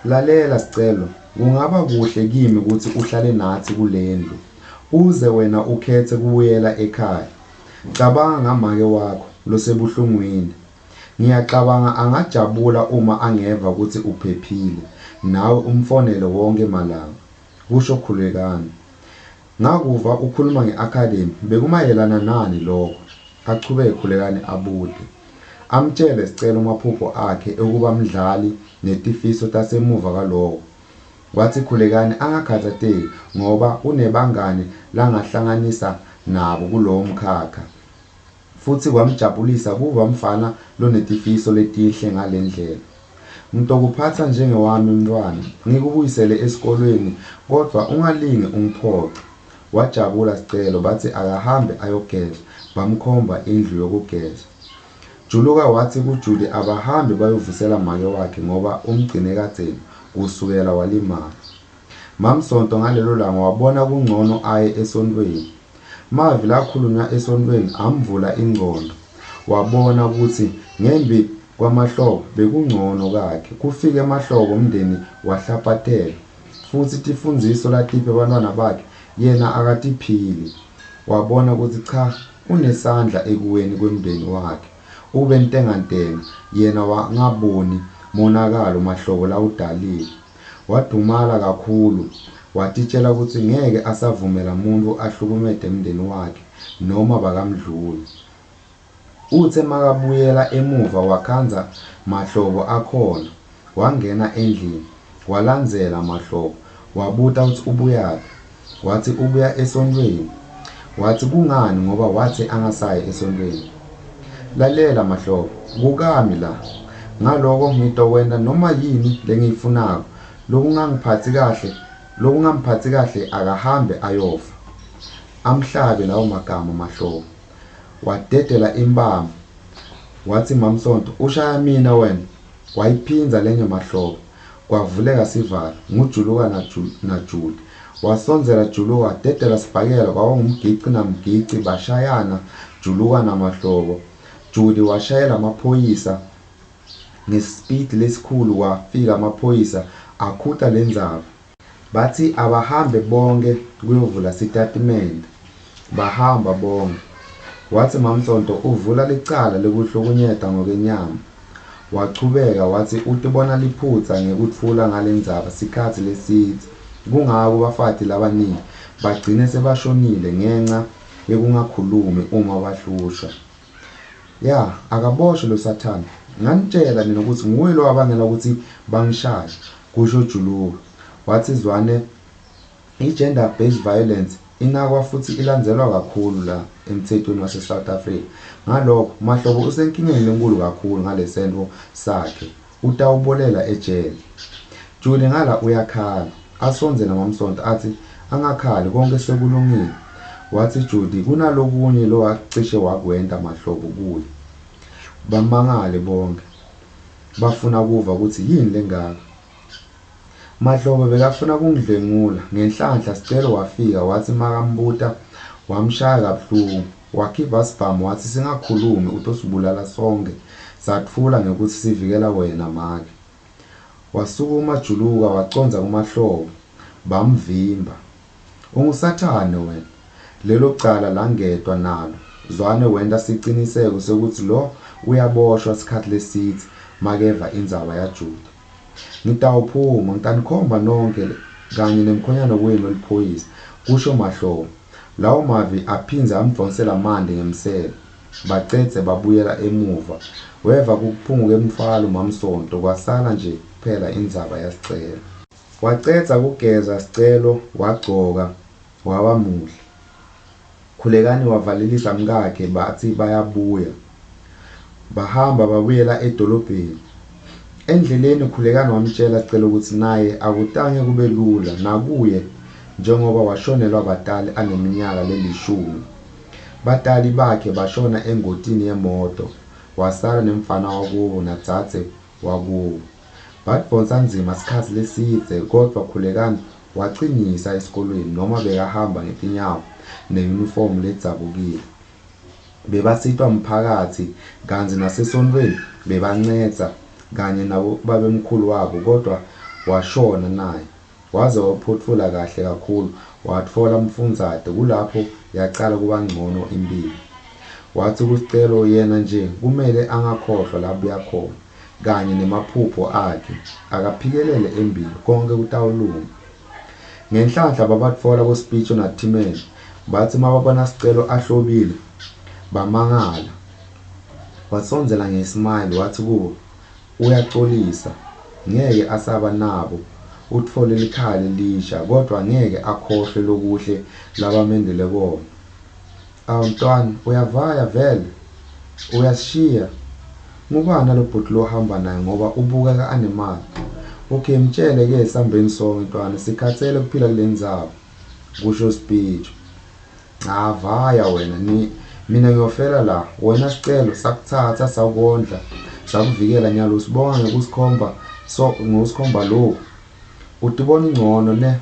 Lalela Sicelo, kungaba kuhle kimi kutsi uhlale natsi kulendlu, uze wena ukhetse kubuyela ekhaya. Cabanga ngamake wakho losebuhlungwini. Ngiyacabanga angajabula uma angeva kutsi uphephile nawe umfonele wonkhe malanga, kusho Khulekani. Ngakuva ukhuluma nge-academy, bekumayelana nani loko? Achubeke Khulekani abute. Amtjele Sicelo maphupho akhe ekuba mdlali netifiso tasemuva kwaloko. Watsi Khulekani angakhatsateki ngoba unebangani langahlanganisa nabo kulowo mkhakha. Futsi kwamjabulisa kuva mfana lonetifiso letinhle ngalendlela. Ngitokuphatsa njengewami umntfwana, ngikubuyisele esikolweni kodvwa ungalinge ungiphoce. Wajabula Sicelo batsi akahambe ayogeza, bamkhomba indlu yokugeza. Juluka watsi kuJudy abahambe bayovusela make wakhe ngoba umgcine kadzeni kusukela walimala. Mamsonto ngalelo langa wabona kuncono aye esontfweni. Mavi lakhulunywa esontfweni amvula ingcondvo. Wabona kutsi ngembi kwaMahlobo bekuncono kakhe. Kufike Mahlobo umndeni wahlapatela futsi tifundziso latiphe bantfwana bakhe yena akatiphili. Wabona kutsi cha unesandla ekuweni kwemndeni wakhe. Ube ntengantenga yena wangaboni monakalo Mahlobo lawudalile. Wadumala kakhulu watitjela kutsi ngeke asavumela muntfu ahlukumete mndeni wakhe noma bakaMdluli. Utse makabuyela emuva wakhandza Mahlobo akhona. Wangena endlini walandzela Mahlobo wabuta kutsi ubuyaphi. Watsi ubuya esontfweni. Watsi kungani ngoba watsi angasayi esontfweni. Lalela Mahlobo, kukami la. Ngaloko ngitokwenta noma yini lengiyifunako. Lokungangiphatsi kahle, lokungamphatsi kahle akahambe ayofa. Amhlabe lawo magama Mahlobo. Wadedela impama. Watsi Mamsonto, ushaya mina wena. Wayiphindza lenye Mahlobo. Kwavuleka sivalo, nguJuluka naJuli. Wasondzela Juluka wadedela sibhakela kwaba ngumgici namgici bashayana Juluka naMahlobo. Juli washayela amaphoyisa ngesipidi lesikhulu kwafika amaphoyisa akhuta lendzaba. Batsi abahambe bonkhe kuyovula sitatimende. Bahamba bonkhe. Watsi Mamsonto uvula licala lekuhlukunyetwa ngekwenyama. Wachubeka watsi utibona liphutsa ngekutfula ngalendzaba sikhatsi lesidze kungako bafati labaningi bagcine sebashonile ngenca yekungakhulumi uma bahlushwa. Ya, akaboshwe lo sathane. Nganitshela nina ukuthi nguye lowabangela ukuthi bangishaye, kusho Juluka. Watsi Zwane i-gender based violence inakwa futsi ilandzelwa kakhulu la emthethweni wase-South Africa. Ngalokho, Mahlobo usenkingeni lenkulu kakhulu ngalesento sakhe. Utawubolela ejele. Julie ngala uyakhala. Asondzele Mamsonto atsi angakhali konke sekulungile. Watsi Judy kunalokunye lowacishe wakwenta Mahlobo kuye. Bamangale bonkhe. Bafuna kuva kutsi yini lengaka. Mahlobo bekafuna kungidlwengula. Ngenhlanhla Sicelo wafika watsi makambuta wamshaya kabuhlungu. Wakhipha sibhamu watsi singakhulumi utosibulala sonkhe. Satfula ngekutsi sivikela wena make. Wasukuma Juluka wacondza kuMahlobo. Bamvimba. Ungusathane wena. Lelo cala langetwa nalo. Zwane wenta siciniseko sekutsi lo uyaboshwa sikhatsi lesidze makeva indzaba yaJuda. Ngitawuphuma, ngitanikhomba nonkhe kanye nemkhonyane wenu weliphoyisa, kusho Mahlobo. Lawo mavi aphindze amdvonsela manti ngemsele. Bacedze babuyela emuva. Weva kuphunguka emtfwalo Mamsonto kwasala nje kuphela indzaba yaSicelo. Wacedza kugeza Sicelo wagcoka waba muhle. Khulekani wavalelisa mkakhe batsi bayabuya. Bahamba babuyela edolobheni. Endleleni Khulekani wamtjela Sicelo kutsi naye akutange kube lula nakuye njengoba washonelwa batali aneminyaka lelishumi. Batali bakhe bashona engotini yemoto, wasala nemfana wakubo nadzadze wakubo. Badvonsa nzima sikhatsi lesidze kodvwa Khulekani Wacinisa esikolweni noma bekahamba ngetinyawo neyunifomu ledzabukile. Bebasitwa mphakatsi kantsi nasesontfweni bebancedza kanye nabobabemkhulu wabo kodvwa washona naye. Waze waphotfula kahle kakhulu watfola mfundzate kulapho yacala kubancono imphilo. Watsi kuSicelo yena nje kumele angakhohlwa labuya khona kanye nemaphupho akhe, akaphikelele embili konkhe kutawulunga. Ngenhlanhla babatfola boSipitjo naThimeni batsi mababona Sicelo ahlobile bamangala. Wasondzela ngesmile watsi kubo Uyacolisa, ngeke asaba nabo, utfole likhaya lelisha kodvwa ngeke akhohlwe lokuhle labamendele kona. Awu mntwana, uyavaya vele? Uyasishiya? Ngubani nalobhuti lohamba naye ngoba ubukeka anemali? Okay, mtjele ke sambeni sonke ntwana, sikhatsele kuphila kulendzawo, kusho Sipitjo. Cha vaya wena ni mina ngiyofela la wena Sicelo sakutsatsa sakondla sakuvikela nyalo usibonga ngekusikhomba so ngekusikhomba lokhu utibona ungcono ne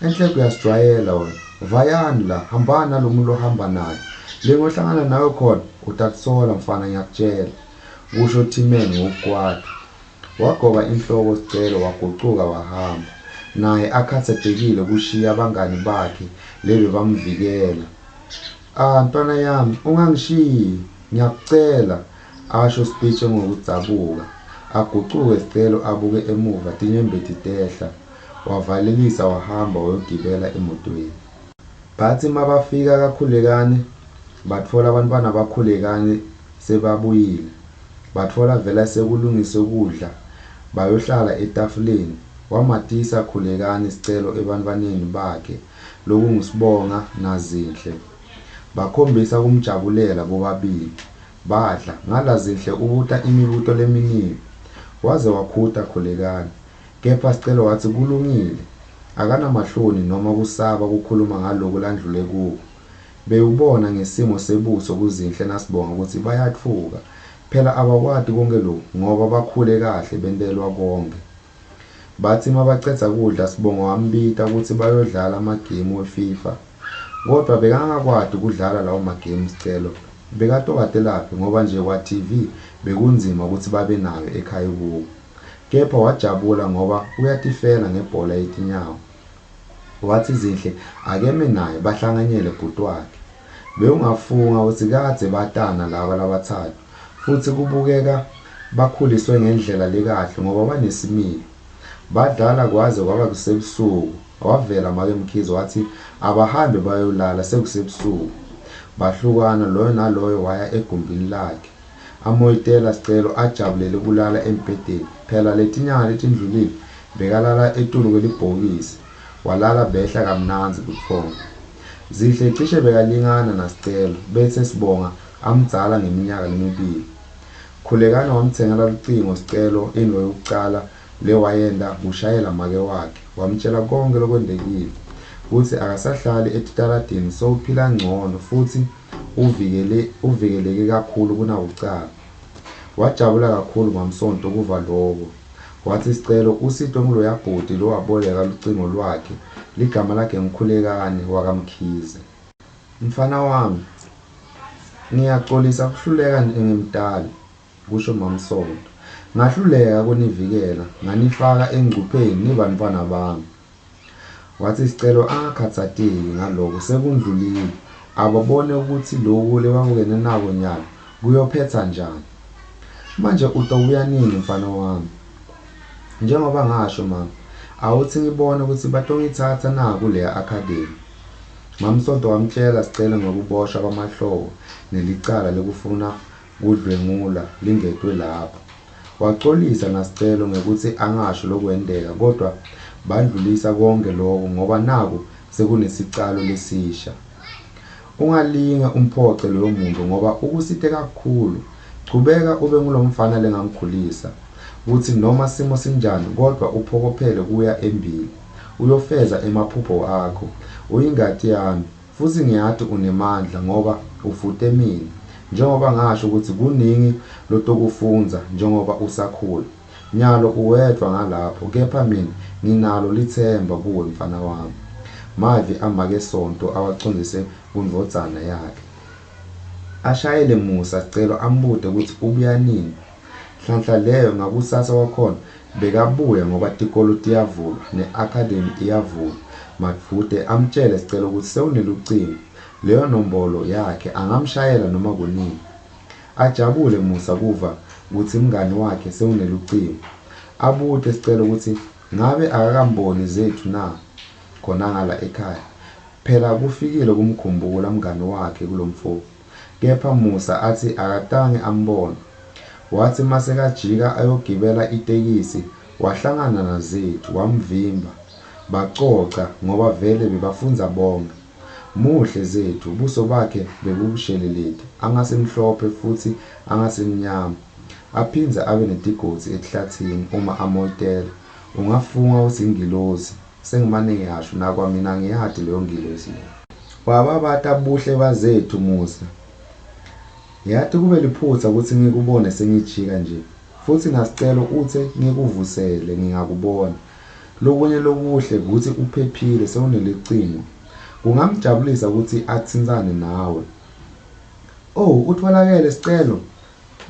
enhleko uyasijwayela wena vayani la hambani nalomuntu lohamba naye lengohlangana nawe khona utakusola mfana ngiyakutshela kusho Thimen ngokukwata Wagoba inhloko Sicelo wagucuka wahamba, naye akhatsatekile kushiya bangani bakhe lebebamvikela. Ah ntwana yami, ungangishiyi, ngiyakucela, asho Sipitje ngekudzabuka. Agucuke Sicelo abuke emuva tinyembeti tehla. Wavalelisa wahamba wayogibela emotweni. Batsi mabafika kaKhulekani batfola bantfwana baKhulekani sebabuyile. Batfola vela sekulungiswe kudla bayohlala etafuleni. Wamatisa Khulekani sicelo ebantfwaneni bakhe lokunguSibonga naZinhle. Bakhombisa kumjabulela bobabili. Badla, ngala Zinhle ubuta imibuto leminingi. Waze wakhuta Khulekani. Kepha Sicelo watsi kulungile. Akanamahloni noma kusaba kukhuluma ngaloku landlule kuko. Bewubona ngesimo sebuso kuZinhle naSibonga kutsi bayatfuka. Phela abakwati konkhe loku ngoba bakhule kahle bentelwa konkhe. Batsi mabacedza kudla Sibonga wambita kutsi bayodlala amagemu weFIFA. Kodvwa bekangakwati kudlala lawo magemu Sicelo bekatowatelaphi ngoba nje kwaTV bekunzima kutsi babe nayo ekhaya kubo. Kepha wajabula ngoba uyatifela ngebhola yetinyawo. Watsi Zinhle akeme naye bahlanganyele bhuti wakhe. Bewungafunga utsi kadze batana laba labatsatfu futsi kubukeka bakhuliswe ngendlela lekahle ngoba banesimilo. Badlala kwaze kwaba kusebusuku wavela make Mkhize watsi abahambe bayolala sekusebusuku. Bahlukana loyo naloyo waya egumbini lakhe. Amoyitela Sicelo ajabulele kulala embhedeni. Phela letinyanga letindlulile bekalala etulu kwelibhokisi. Walala behla kamnandzi butfongo. Zinhle cishe bekalingana naSicelo bese Sibonga amdzala ngeminyaka lemibili. Khulekani wamtsengela lucingo Sicelo intfo yekucala lewayenta kushayela make wakhe wamtjela konkhe lokwentekile kutsi akasahlali etitaladini sewuphila ncono futsi uvikele uvikeleke kakhulu kunakucala. Wajabula kakhulu Mamsonto kuva loko. Watsi Sicelo usitwe nguloya bhuti lowaboleka lucingo lwakhe ligama lakhe nguKhulekani wakaMkhize. Mfana wami, ngiyacolisa kuhluleka njengemtali, kusho Mamsonto. Ngahluleka kunivikela nganifaka engcupheni nibantfwana bami. Watsi Sicelo angakhatsateki ngaloku sekundlulile, ababone kutsi loku lebabukene nako nyalo kuyophetsa njani. Manje utowuya nini mfana wami? Njengoba ngasho mama, awutsi ngibone kutsi batongitsatsa na kuleya academy. Mamsonto wamtjela Sicelo ngekuboshwa kwaMahlobo nelicala lekufuna kudlwengula lingetwe lapho. Wacolisa naSicelo ngekutsi angasho lokwenteka kodwa bandlulisa konkhe loko ngoba naku sekunesicalo lesisha. Ungalinge umphoce loyo muntfu ngoba ukusite kakhulu. Chubeka ube ngulomfana lengamkhulisa kutsi noma simo sinjani kodvwa uphokophele kuya embili uyofeza emaphupho akho. Uyingati yami. Futsi ngiyati unemandla ngoba ufute mine. Njengoba ngasho kutsi kuningi lotokufundza njengoba usakhula. Nyalo uwedvwa ngalapho kepha mine nginalo litsemba kuwe mfana wami. Mavi amake Sonto awacondzise kundvodzana yakhe. Ashayele Musa Scelo ambute kutsi ubuya nini. Nhlanhla leyo ngakusasa kwakhona Bekabuya ngoba tikolo tiyavulwa ne-academy iyavulwa. Madvute amtjele Sicelo kutsi sewunelucingo. Leyo nombolo yakhe angamshayela noma kunini. Ajabule Musa kuva kutsi mngani wakhe sewunelucingo. Abute Sicelo kutsi ngabe akakamboni Zethu na khona ngala ekhaya. Phela kufikile kumkhumbula mngani wakhe kulomfo. Kepha Musa atsi akatange ambone. Watsi masekajika ayogibela itekisi wahlangana naZethu wamvimba. Bacoca ngoba vele bebafundza bonkhe. Muhle Zethu, buso bakhe bebubusheleleti, angasimhlophe futsi angasimnyama. Aphindze abe netigodzi etihlatsini uma amoyitela. Ungafunga utsi ingilozi. Sengimane ngiyasho nakwa mina angiyati leyo ngilozi leyo. Wababata buhle baZethu Musa. Ngiyati kube liphutsa kutsi ngikubone sengijika nje. Futsi naSicelo utse ngikuvusele ngingakubona. Lokunye lokuhle kutsi uphephile sewunelicingo. Kungamjabulisa kutsi atsintsane nawe. Oh, utfolakele Sicelo?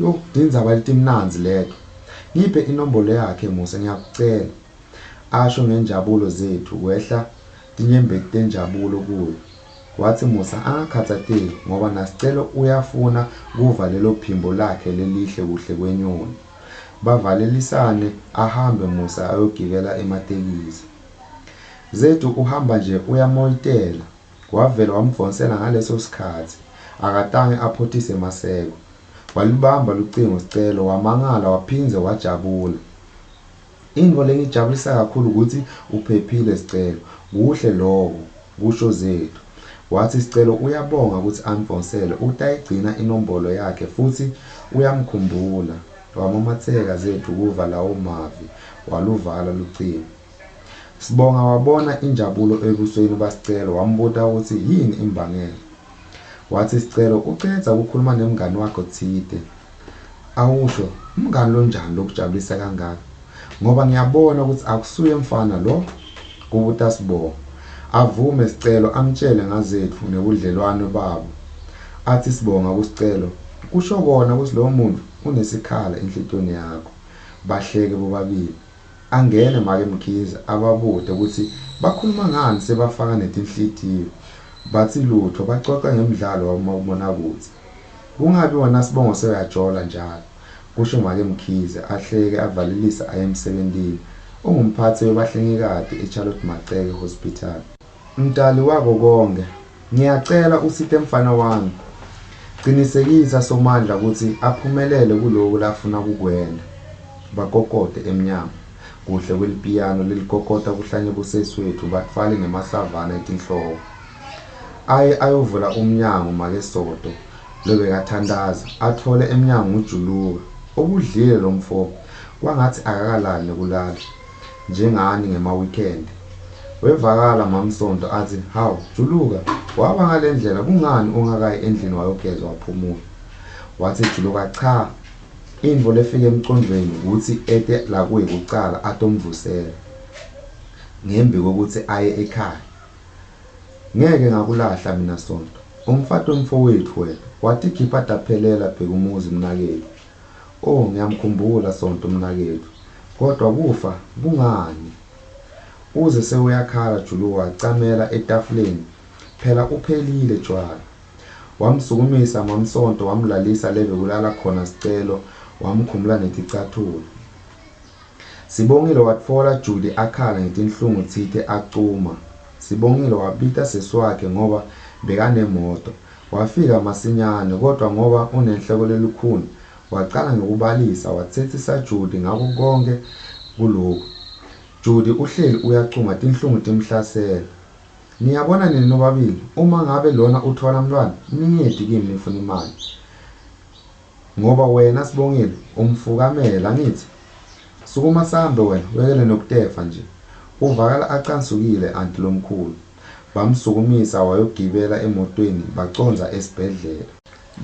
Yoh, tindzaba letimnandzi leto. Ngiphe inombolo yakhe Musa ngiyakucela. Asho ngenjabulo Zethu kwehla tinyembeti tenjabulo kuye. Watsi Musa angakhatsateki ngoba naSicelo uyafuna kuva lelo phimbo lakhe lelihle kuhle kwenyoni. Bavalelisane ahambe Musa ayogibela ematekisi. Zethu uhamba nje uyamoyitela. Wavele wamdvonsela ngaleso sikhatsi. Akatange aphotise maseko. Walubamba lucingo Sicelo wamangala waphindze wajabula. Intfo lengijabulisa kakhulu kutsi uphephile Sicelo. Kuhle loko, kusho Zethu. Watsi Sicelo uyabonga kutsi amdvonsele utayigcina inombolo yakhe futsi uyamkhumbula. Wamamatseka Zethu kuva lawo mavi waluvala lucingo. Sibonga wabona injabulo ebusweni baSicelo wambuta kutsi yini imbangela. Watsi Sicelo ucedza kukhuluma nemngani wakhe tsite. Awusho, umngani lonjani lokujabulisa kangaka? Ngoba ngiyabona kutsi akusuye mfana lo? Kubuta Sibonga. Avume Sicelo amtjele ngaZetfu nebudlelwano babo. Atsi Sibonga kuSicelo, Kusho kona kutsi lowo muntfu unesikhala enhlitiyweni yakho. Bahleke bobabili. Angene make Mkhize ababute kutsi bakhuluma ngani sebafaka netinhlitiyo. Batsi lutfo bacoca ngemdlalo wabomabonakudze. Kungabi wena Sibongo sewuyajola njalo, kusho make Mkhize ahleke avalelisa aye emsebentini. Ungumphatsi webahlengikati eCharlotte Maxeke Hospital. Mdali wako konkhe, ngiyacela usite mfana wami. Cinisekisa Somandla kutsi aphumelele kuloku lafuna kukwenta. Bakokode emnyango. Kuhle kwelipiyano lelikokota kuhlanye bosesi wetfu batfwale nemasavana etinhloko. Aye ayovula umnyango make Soto lobekathantaza, atfole emnyango nguJuluka. Ubudlile lomfo, kwangatsi akakalali nekulala. Njengani ngema-weekend. Wevakala Mamsonto atsi, Hawu, Juluka, waba ngalendlela kungani ungakayi endlini wayogeza waphumula? Watsi Juluka, Cha, intfo lefika emcondvweni kutsi ete lakuye kucala atomvusela ngembi kwekutsi aye ekhaya. Ngeke ngakulahla mina Sonto. Umfati wemfowethu wena. Watikhipha taphelela Bhekumuzi mnaketfu. O, ngiyamkhumbula Sonto mnaketfu. Kodwa kufa kungani? Uze sewuyakhala Juluka wacamela etafuleni. Phela uphelile tjwala. Wamsukumisa Mamsonto wamlalisa leve kulala khona Sicelo wamkhumula neticatfulo. Sibongile watfola Judy akhala ngetinhlungu tsite acuma. Sibongile wabita sesi wakhe ngoba bekanemoto. Wafika masinyane kodvwa ngoba unenhloko lelukhuni wacala ngekubalisa watsetsisa Judy ngako konkhe kuloku. Judy uhleli uyacuma tinhlungu timhlasela. Niyabona nine nobabili uma ngabe lona utfola mntfwana ningeti kimi nifuna imali. Ngoba wena Sibongile umfukamela angitsi? Sukuma sambe wena uyekele nokutefa nje. Uvakala acansukile anti lomkhulu. Bamsukumisa wayogibela emotweni bacondza esibhedlela.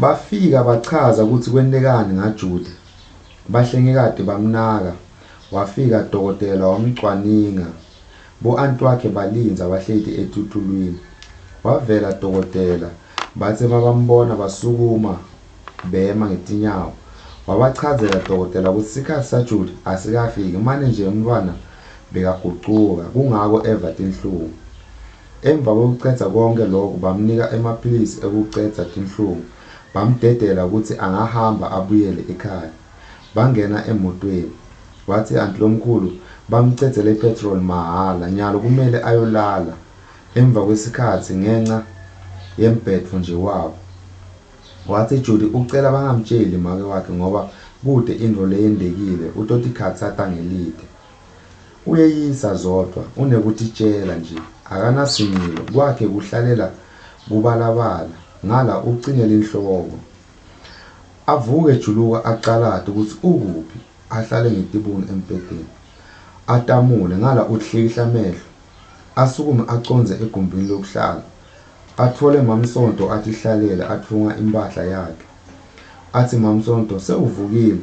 Bafika bachaza kutsi kwentekani ngaJudy. Bahlengikati bamnaka. Wafika dokotela wamcwaninga. Bo-anti wakhe balindza bahleti etutulwini. Wavela dokotela, batse mabambona basukuma bema ngetinyawo. Wabachazela dokotela kutsi sikhatsi saJudy asikafiki mane nje umntfwana bekagucuka kungako eva tinhlungu. Emva kwekucedza konkhe loko bamnika emaphilisi ekucedza tinhlungu bamdedela kutsi angahamba abuyele ekhaya. Bangena emotweni. Watsi anti lomkhulu bamcedzele ipetrol mahhala nyalo kumele ayolala emva kwesikhatsi ngenca yembhedvo nje wabo. Watsi Judy ucela bangamtjeli make wakhe ngoba kute intfo leyentekile utotikhatsata ngelite. Uyeyisa Zodwa unekutitjela nje akanasimilo kwakhe kuhlalela kubalabala ngala ucine linhloko. Avuke Juluka acalate kutsi ukuphi ahlale ngetibunu embhedeni. Atamule ngala uhlikihla amehlo. Asukume acondze egumbini lokuhlala. Atfole Mamsonto atihlalele atfunga imphahla yakhe. Atsi Mamsonto sewuvukile.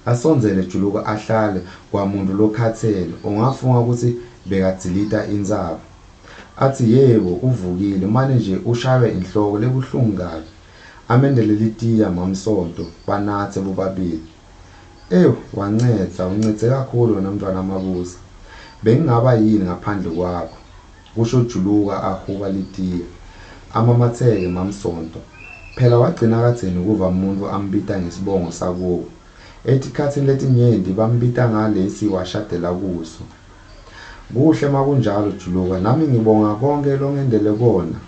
Asondzele Juluka ahlale kwamuntu lokhatsele ungafunga kutsi bekadzilita intsaba. Atsi yebo uvukile mane nje ushaywe inhloko lebuhlungu kabi. Amendele litiya Mamsonto banatse bobabili. Ewu wancedza uncedze kakhulu wena mntfwana Mabuza. Bengingaba yini ngaphandle kwakho? Kusho Juluka ahuba litiya. Amamatseke Mamsonto. Phela wagcina kadzeni kuva muntfu ambita ngesibongo sakubo. Etikhatsini letinyenti bambita ngalesi washadela kuso. Kuhle makunjalo Juluka, nami ngibonga konkhe longendele kona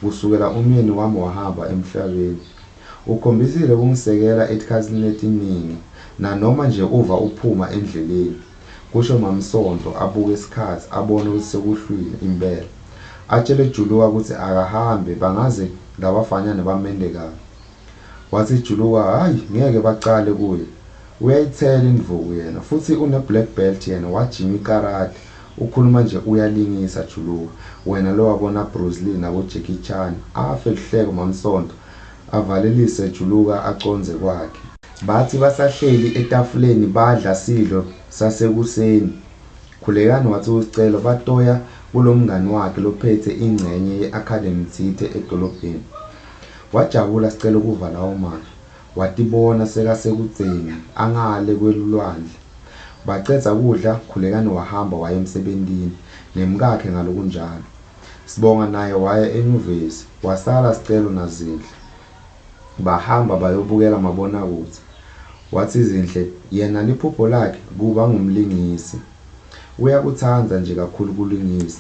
kusukela umyeni wami wahamba emhlabeni. Ukhombisile kungisekela etikhatsini letiningi nanoma nje uva uphuma endleleni, kusho Mamsonto abuke sikhatsi abone kutsi sekuhlwile impela. Atjele Juluka kutsi akahambe bangaze labafanyana bamente kabi. Watsi Juluka hhayi ngeke bacale kuye. Uyayitsela indvuku yena futsi une black belt yena wajima ikarate. Ukhuluma nje uyalingisa Juluka wena lowabona Bruce Lee nabo Jackie Chan. Afe luhleko Mamsonto avalelise Juluka acondze kwakhe. Batsi basahleli etafuleni badla sidlo sasekuseni, Khulekani watsi kuSicelo batoya kulomngani wakhe lophetse incenye ye-academy tsite edolobheni. Wajabula Sicelo kuva lawo mavi. Watibona sekasekudzeni, angale kwelulwandle. Bacedza kudla, Khulekani wahamba waya emsebentini, nemkakhe ngalokunjalo. Sibonga naye waya enyuvesi, wasala Sicelo naZinhle. Bahamba bayobukela mabonakudze. Watsi Zinhle yena liphupho lakhe kuba ngumlingisi. Uyakutsandza nje kakhulu kulingisa.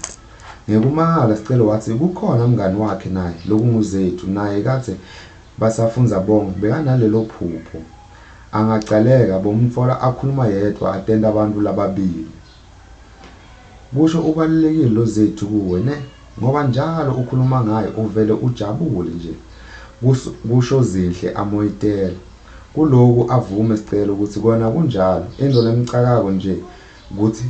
Ngekumangala Sicelo watsi kukhona mngani wakhe naye lokunguZethu naye kadze basafundza bonkhe bekanalelophupho. Angacaleka bomtfola akhuluma yedvwa atenta bantfu lababili. Kusho ubalulekile loZethu kuwe ne ngoba njalo ukhuluma ngaye uvele ujabule nje, kusho Zinhle amoyitela. Kuloku avume Sicelo kutsi kona kunjalo, intfo lemcakako nje kutsi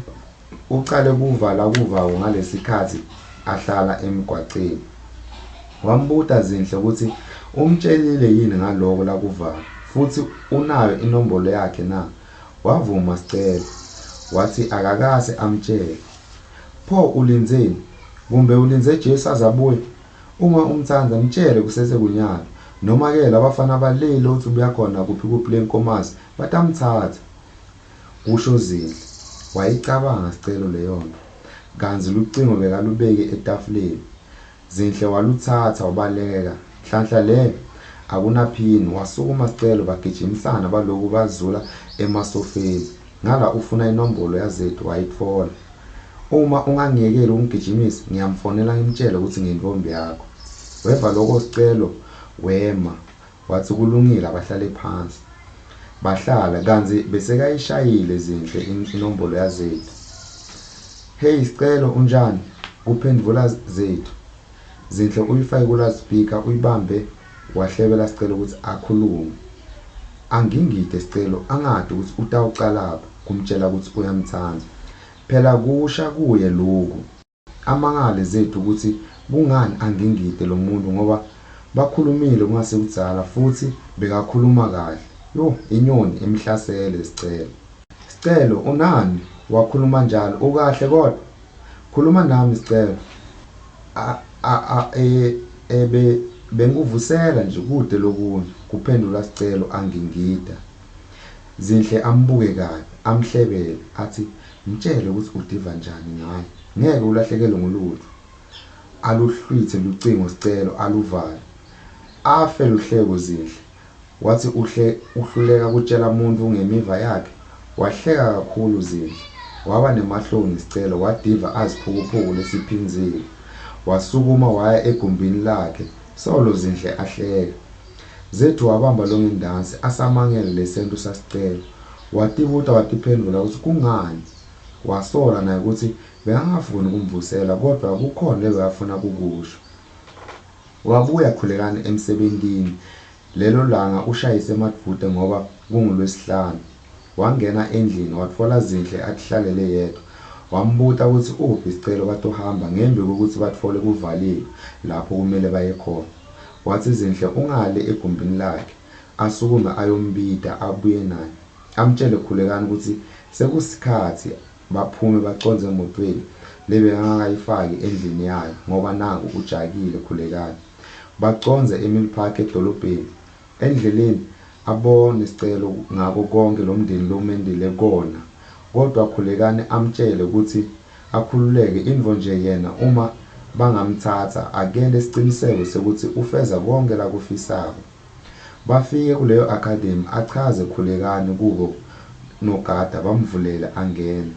ucale kuva lakuvako ngalesikhatsi ahlala emgwaceni. Wambuta Zinhle kutsi umtjelile yini ngaloko lakuvako futsi unayo inombolo yakhe na. Wavuma Sicelo, watsi akakase amtjele. Pho ulindzeni? Kumbe ulindze Jesu aze abuye? Uma umtsandza, mtjele kusese kunyalo. Noma-ke labafana bale lotsi ubuya khona kuphi kuphi leNkomazi batamtsatsa, kusho Zinhle. Wayicabanga Sicelo leyontfo. Kantsi lucingo bekalubeke etafuleni. Zinhle walutsatsa wabaleka. Nhlanhla le akunaphini. Wasukuma Sicelo bagijimisana baloku bazula emasofeni. Ngala ufuna inombolo yaZethu wayitfola. Uma ungangiyekeli ungigijimisa ngiyamfonela ngimtjele kutsi ngiyintfombi yakho. Weva loko Sicelo wema watsi kulungile abahlale phansi. Bahlala kantsi besekayishayile Zinhle inombolo yaZethu. Hey Sicelo unjani? Kuphendvula Zethu. Zinhle uyifake ku-loudspeaker uyibambe wahlebela Sicelo kutsi akhulume. Angingide Sicelo angati kutsi utawucalaphi kumtjela kutsi uyamtsandza. Phela kusha kuye loku. Amangale Zethu kutsi kungani angingide lomuntu ngoba bakhulumile kungasikudzala futsi bekakhuluma kahle. Yoh inyoni imhlasele Sicelo. Sicelo, unani? Wakhuluma njalo. Ukahle kodwa? Khuluma nami Sicelo. A a a e ebe. Bengikuvusela nje kute lokunye, kuphendvula Sicelo angingita. Zinhle ambuke kabi, amhlebele atsi mtjele kutsi utiva njani ngaye. Ngeke ulahlekelwe ngulutfo. Aluhlwithe lucingo Sicelo aluvale. Afe luhleko Zinhle. Watsi uhle uhluleka kutjela muntfu ngemiva yakhe. Wahleka kakhulu Zinhle. Waba nemahloni Sicelo wativa aziphukuphuku lesiphindzile. Wasukuma waya egumbini lakhe solo Zinhle ahleka. Zethu wabamba longendansi asamangele lesento saSicelo. Watibuta watiphendvula kutsi kungani. Wasola naye kutsi bekangafuni kumvusela kodvwa kukhona lebekafuna kukusho. Wabuya Khulekani emsebentini lelo langa ushayise madvute ngoba kunguLwesihlanu. Wangena endlini watfola Zinhle atihlalele yedvwa. Wambuta kutsi uphi Sicelo batohamba ngembi kwekutsi batfole kuvaliwe lapho kumele baye khona. Watsi Zinhle ungale egumbini lakhe. Asukume ayombita abuye naye. Amtjele Khulekani kutsi sekusikhatsi baphume bacondze emotweni lebekangakayifaki endlini yayo ngoba naku ujakile Khulekani. Bacondze eMilpark edolobheni. Endleleni abone Sicelo ngako konkhe lomndeni lomendele kona. Kodwa Khulekani amtjele kutsi akhululeke intfo nje yena uma bangamtsatsa akente siciniseko sekutsi ufeza konkhe lakufisako. Bafike kuleyo academy achaze Khulekani kubo nogada bamvulele angene.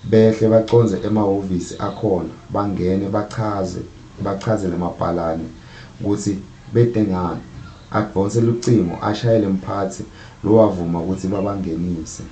Behle bacondze emahhovisi akhona bangene bachaze bachazele mabhalane kutsi bete ngani. Advonse lucingo ashayele mphatsi lowavuma kutsi babangenise.